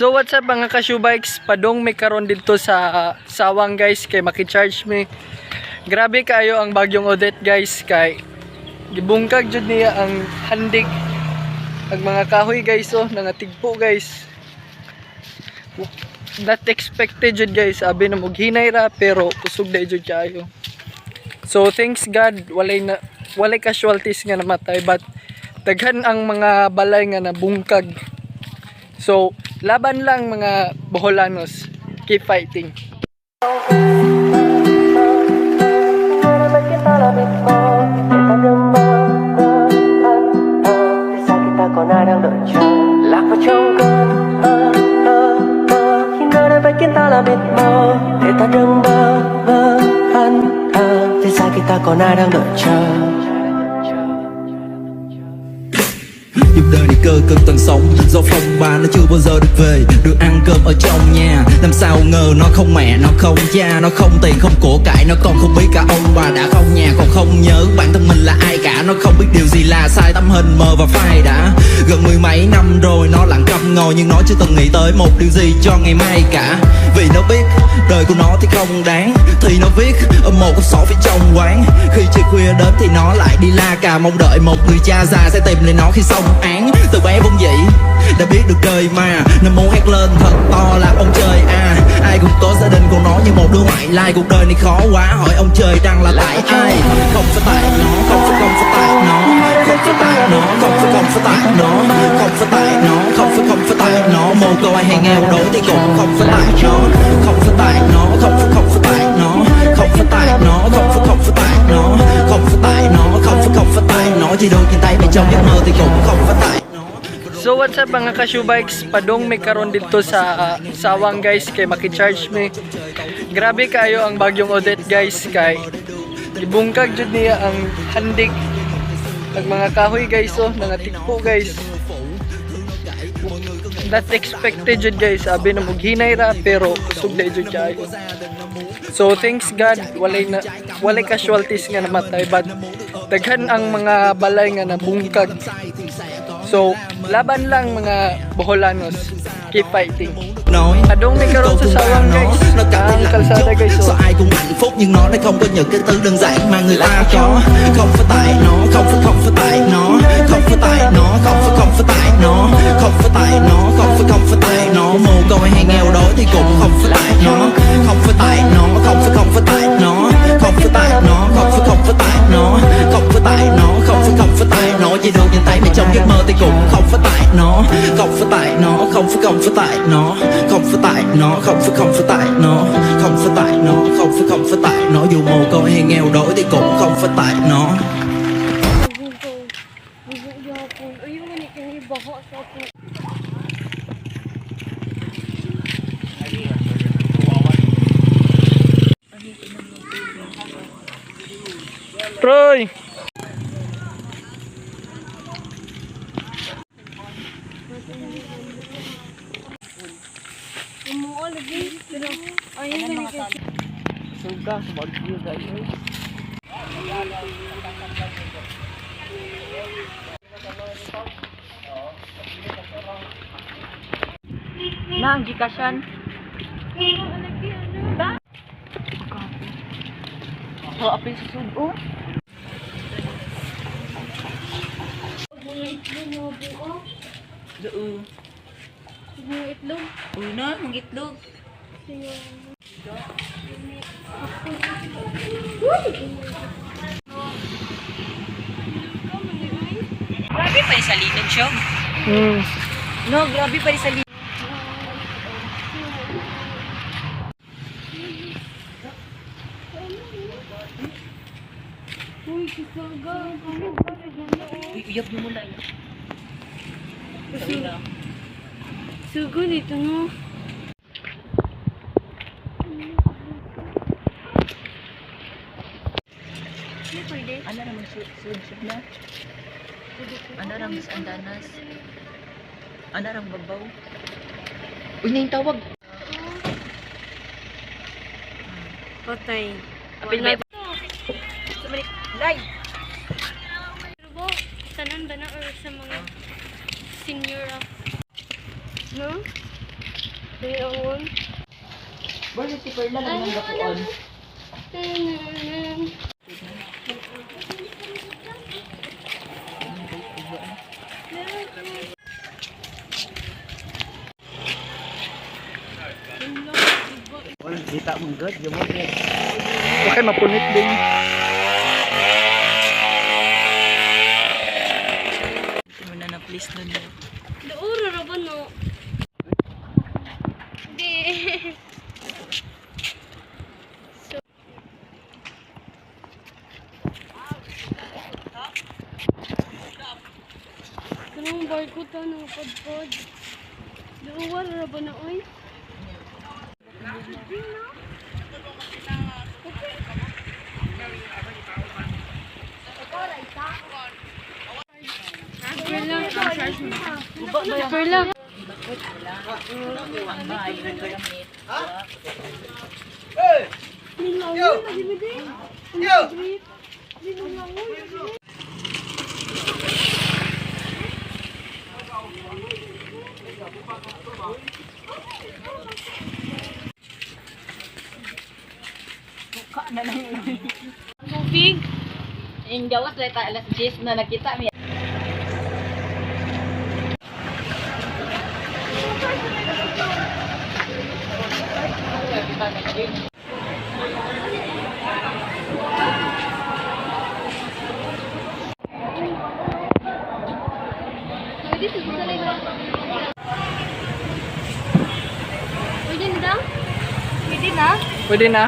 So what's up, mga ka-shoebikes, padong mi karon dito sa Sawang, guys, kay maki-charge mi. Grabe kayo ang bagyong Odette, guys, kay gibungkag jud niya ang handig. Ang mga kahoy, guys, oh, nangatigpo, guys. Not expected jud, guys, abi na og hinay ra pero kusog dai jud kayo. So thanks God walay casualties nga namatay, but daghan ang mga balay nga nabungkag. So, laban lang, mga Boholanos. Keep fighting. Lạc vào trong cơn mơ mơ mơ khi nơi đây phải khiến ta là mệt mơ để ta đừng bơ vơ thẫn thờ vì sao khi ta còn ai đang đợi chờ. Dù đời này cơ cực tầng sống do phong ba, nó chưa bao giờ được về, được ăn cơm ở trong nhà. Làm sao ngờ nó không mẹ, nó không cha, nó không tiền, không của cải. Nó còn không biết cả ông bà đã không nhà, còn không nhớ bản thân mình là ai cả. Nó không biết điều gì là sai, tấm hình mờ và phai đã gần mười mấy năm rồi. Nó lặng câm ngồi nhưng nó chưa từng nghĩ tới một điều gì cho ngày mai cả, vì nó biết đời của nó thì không đáng. Thì nó viết ở một con sổ phía trong quán, khi trời khuya đến thì nó lại đi la cà, mong đợi một người cha già sẽ tìm lại nó khi xong án. Từ bé vốn dĩ đã biết được đời mà, nên muốn hét lên thật to là ông trời à, ai cũng có gia đình, còn nó như một đứa ngoại lai. Cuộc đời này khó quá, hỏi ông trời rằng là tại ai? Không phải tại nó, không phải, không phải tại nó, không phải tại nó, không phải, không phải tại nó, không phải tại nó, không phải, không phải tại nó. Mồ côi hay nghèo đói thì cũng không phải tại nó. Không phải tại nó, không phải, không phải tại nó, không phải tại nó, không phải, không phải tại nó, không phải tại nó, không phải, không phải tại nó. Chỉ được nhìn thấy mày trong giấc mơ thì cũng không phải tại nó. So what's up, mga ka-shoebikes, padong mi karon dito sa Sawang, guys, kay maki-charge mi. Grabe kayo ang bagyong Odette, guys, kay gibungkag jud niya ang handig. Ang mga kahoy, guys, oh, nangatigpo, guys. Not expected jud, guys, abi na og hinay ra pero kusog dai jud kayo. So thanks God walay casualties nga namatay, but daghan ang mga balay nga nabungkag. So laban lang, mga Boholanos. Keep fighting. Nói Padong mi karon sa Sawang, guys. Nó cảm thấy Ang lạnh kalsada, chút guys, Sao oh. ai cũng hạnh phúc nhưng nó lại không có những cái thứ đơn giản mà người ta có? Không phải tại nó, không phải, không phải tại nó, không phải tại nó, không phải, không phải tại nó, không phải tại nó, không phải, không phải tại nó. Mồ côi hay nghèo đói thì cũng không phải tại nó. Không phải tại nó, không phải, không phải tại nó, không phải tại nó, không phải, không phải tại nó, không phải tại nó, không phải, không phải tại nó. Chỉ được nhìn thấy mày trong giấc mơ thì cũng không phải tại nó. Không phải tại nó, không phải, không phải tại nó, không phải tại nó, không phải, không phải tại nó, không phải tại nó, không phải, không phải tại nó. Dù mồ côi hay nghèo đói thì cũng không phải tại nó. Bugo gyapon. Ayaw man kay baha sa ako. Troy! Umuo lagi pero ayaw man kay Suga, bagyo, guys. Na, ang Gcash-an. Oh, apil sa sudo. Mga itlog, mga buo. Doo. Mga itlog. Uy na, mga itlog. Siyo. Grabe pa rin sa linog siya. No, grabe pa rin sa linog. Uy, kisaga. Uy, uyab niyo muna. Uy na. Sugo dito, no? Hindi pwede. Ano naman sud sud na? Ano rang andanas? Ano rang babaw? Uy, na yung tawag. Patay. Apil ba? Sumalik. Day! Pero bo, tanan ba na or sa mga senior ah? No? Ayun. Born si Perla lang ng gapuon. Okay, mapunit din. Ito mo na na please na niyo. Dooro ra ba no? Di. So, kanang barko ta nang padpad. Dooro ra ba na oy? Super lang. Tubig. Yung gawas lang tayo alas 10 na nakita mi. Pwede siguro na lang. Pwede na daw? Pwede na? Pwede na.